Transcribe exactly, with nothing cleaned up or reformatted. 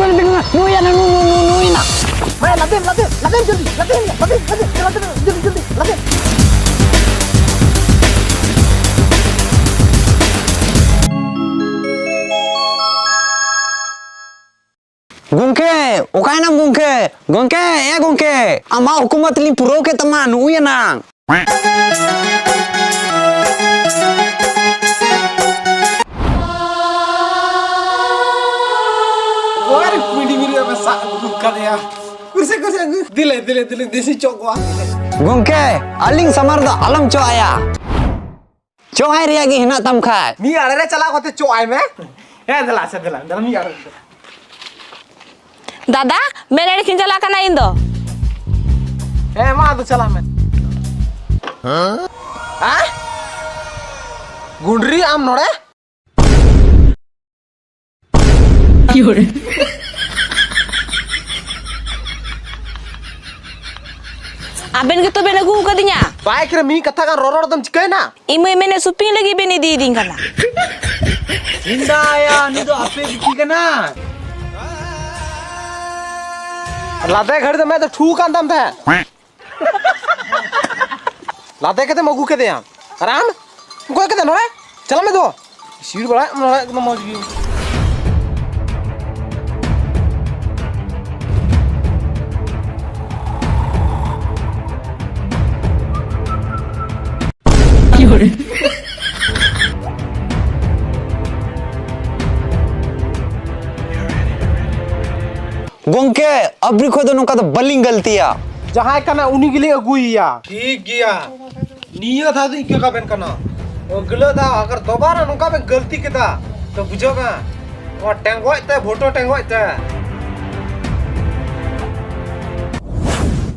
ᱱᱩᱭ ᱭᱟ ᱱᱟ, ᱱᱩᱭ, ᱱᱩᱭ, ᱱᱩᱭ, ᱱᱩᱭ ᱱᱟ᱾ ᱢᱟᱭᱟ, ᱞᱟᱫᱮᱢ, ᱞᱟᱫᱮᱢ, ᱞᱟᱫᱮᱢ, ᱡᱚᱞᱫᱤ, ᱞᱟᱫᱮᱢ, ᱞᱟᱫᱮᱢ, ᱞᱟᱫᱮᱢ, ᱞᱟᱫᱮᱢ, ᱡᱚᱞᱫᱤ, ᱡᱚᱞᱫᱤ, ᱞᱟᱫᱮᱢ᱾ ᱜᱚᱝᱠᱮ, ᱚᱠᱟᱭᱱᱟᱢ ᱜᱚᱝᱠᱮ? ᱜᱚᱝᱠᱮ, ᱮ ᱜᱚᱝᱠᱮ, ᱟᱢᱟᱜ ᱦᱩᱠᱩᱢᱟᱛ ᱞᱤᱧ ᱯᱩᱨᱟᱹᱣ ᱠᱮᱫ ᱛᱟᱢᱟ, ᱱᱩᱜᱩᱭ ᱮᱱᱟᱝ᱾ ᱚᱠᱟᱨᱮ ᱠᱩᱸᱭᱰᱤ ᱵᱤᱨᱤᱫ ᱮ ᱥᱟᱵ ᱟᱹᱜᱩ ᱠᱟᱫᱮᱭᱟ? ᱠᱩᱨᱥᱤ, ᱠᱩᱨᱥᱤ ᱟᱹᱜᱩ᱾ ᱫᱤᱞᱮ, ᱫᱤᱞᱮ, ᱫᱤᱞᱮ, ᱫᱮᱥᱤ ᱪᱚᱜ ᱠᱚᱣᱟ᱾ ᱜᱚᱝᱠᱮ, ᱟᱹᱞᱤᱧ ᱥᱟᱢᱟᱝ ᱨᱮᱫᱚ ᱟᱞᱚᱢ ᱪᱚᱜ ᱟᱭᱟ᱾ ᱪᱚᱜ ᱟᱭ ᱨᱮᱭᱟᱜ ᱜᱮ ᱦᱮᱱᱟᱜ ᱛᱟᱢ ᱠᱷᱟᱡ᱾ ᱢᱤᱫ ᱟᱲᱮ ᱨᱮ ᱪᱟᱞᱟᱣ ᱠᱟᱛᱮ ᱪᱚᱜ ᱟᱭ ᱢᱮ᱾ ᱦᱮᱸ, ᱫᱮᱞᱟ, ᱟᱪᱪᱷᱟ, ᱫᱮᱞᱟ, ᱫᱮᱞᱟ, ᱢᱤᱫ ᱟᱲᱮ ᱨᱮ᱾ ᱫᱟᱫᱟ, ᱢᱮᱱ ᱟᱲᱮ ᱠᱷᱚᱱ ᱪᱟᱞᱟᱜ ᱠᱟᱱᱟ ᱤᱧ ᱫᱚ᱾ ᱦᱮᱸ, ᱢᱟ ᱟᱫᱚ ᱪᱟᱞᱟᱜ ᱢᱮ᱾ ᱦᱮᱸ? ᱜᱩᱸᱰᱨᱤ ᱟᱢ ᱱᱚᱰᱮ? ᱟᱵᱮᱱ ᱜᱮᱛᱚ ᱵᱮᱱ ᱟᱹᱜᱩ ᱟᱠᱟᱫᱤᱧᱟ᱾ ᱵᱟᱭᱤᱠ ᱨᱮ ᱢᱤᱫ ᱠᱟᱛᱷᱟ ᱜᱟᱱ ᱨᱚᱨᱚᱲ ᱫᱚᱢ ᱪᱤᱠᱟᱹᱭᱮᱱᱟ? ᱤᱧ ᱢᱟᱹᱭ ᱢᱮᱱᱮᱫ ᱥᱚᱯᱤᱝ ᱞᱟᱹᱜᱤᱫ ᱵᱮᱱ ᱤᱫᱤᱭᱤᱫᱤᱧ ᱠᱟᱱᱟ᱾ ᱪᱮᱫᱟᱭᱟ, ᱩᱱᱤ ᱫᱚ ᱟᱯᱮ ᱵᱤᱴᱤ ᱠᱟᱱᱟ᱾ ᱞᱟᱫᱮ ᱜᱷᱟᱹᱲᱤ ᱫᱚ ᱢᱮᱫ ᱫᱚ ᱴᱷᱩ ᱠᱟᱱ ᱛᱟᱢ ᱛᱟᱦᱮᱸᱫ᱾ ᱞᱟᱫᱮ ᱠᱟᱛᱮᱢ ᱟᱹᱜᱩ ᱠᱮᱫᱮᱭᱟ᱾ ᱟᱨ ᱟᱢ? ᱚᱠᱚᱭ ᱠᱮᱫᱟ ᱱᱚᱰᱮ? ᱪᱟᱞᱟᱜ ᱢᱮ ᱫᱚ᱾ ᱥᱤᱲ ᱵᱟᱲᱟᱭ ᱱᱚᱰᱮ ᱮᱠᱫᱚᱢ ᱢᱚᱡᱽ ᱜᱮ᱾ ᱜᱚᱝᱠᱮ, ᱟᱵᱨᱤ ᱠᱷᱚᱡ ᱫᱚ ᱱᱚᱝᱠᱟ ᱫᱚ ᱵᱟᱹᱞᱤᱧ ᱜᱟᱹᱞᱛᱤᱭᱟ᱾ ᱡᱟᱦᱟᱸᱭ ᱠᱟᱱᱟ ᱩᱱᱤ ᱜᱮᱞᱤᱧ ᱟᱹᱜᱩᱭᱮᱭᱟ᱾ ᱴᱷᱤᱠ ᱜᱮᱭᱟ, ᱱᱤᱭᱟᱹ ᱫᱷᱟᱣ ᱫᱚ ᱤᱠᱟᱹ ᱠᱟᱵᱮᱱ ᱠᱟᱱᱟ᱾ ᱟᱹᱜᱞᱟᱹ ᱫᱷᱟᱣ ᱟᱜᱟᱨ ᱫᱚᱵᱟᱨᱟ ᱱᱚᱝᱠᱟ ᱵᱮᱱ ᱜᱟᱹᱞᱛᱤ ᱠᱮᱫᱟ ᱛᱚ ᱵᱩᱡᱷᱟᱹᱣ ᱵᱮᱱ, ᱱᱚᱣᱟ ᱴᱮᱸᱜᱚᱡ ᱛᱮ, ᱵᱷᱳᱴᱳ ᱴᱮᱸᱜᱚᱡ ᱛᱮ᱾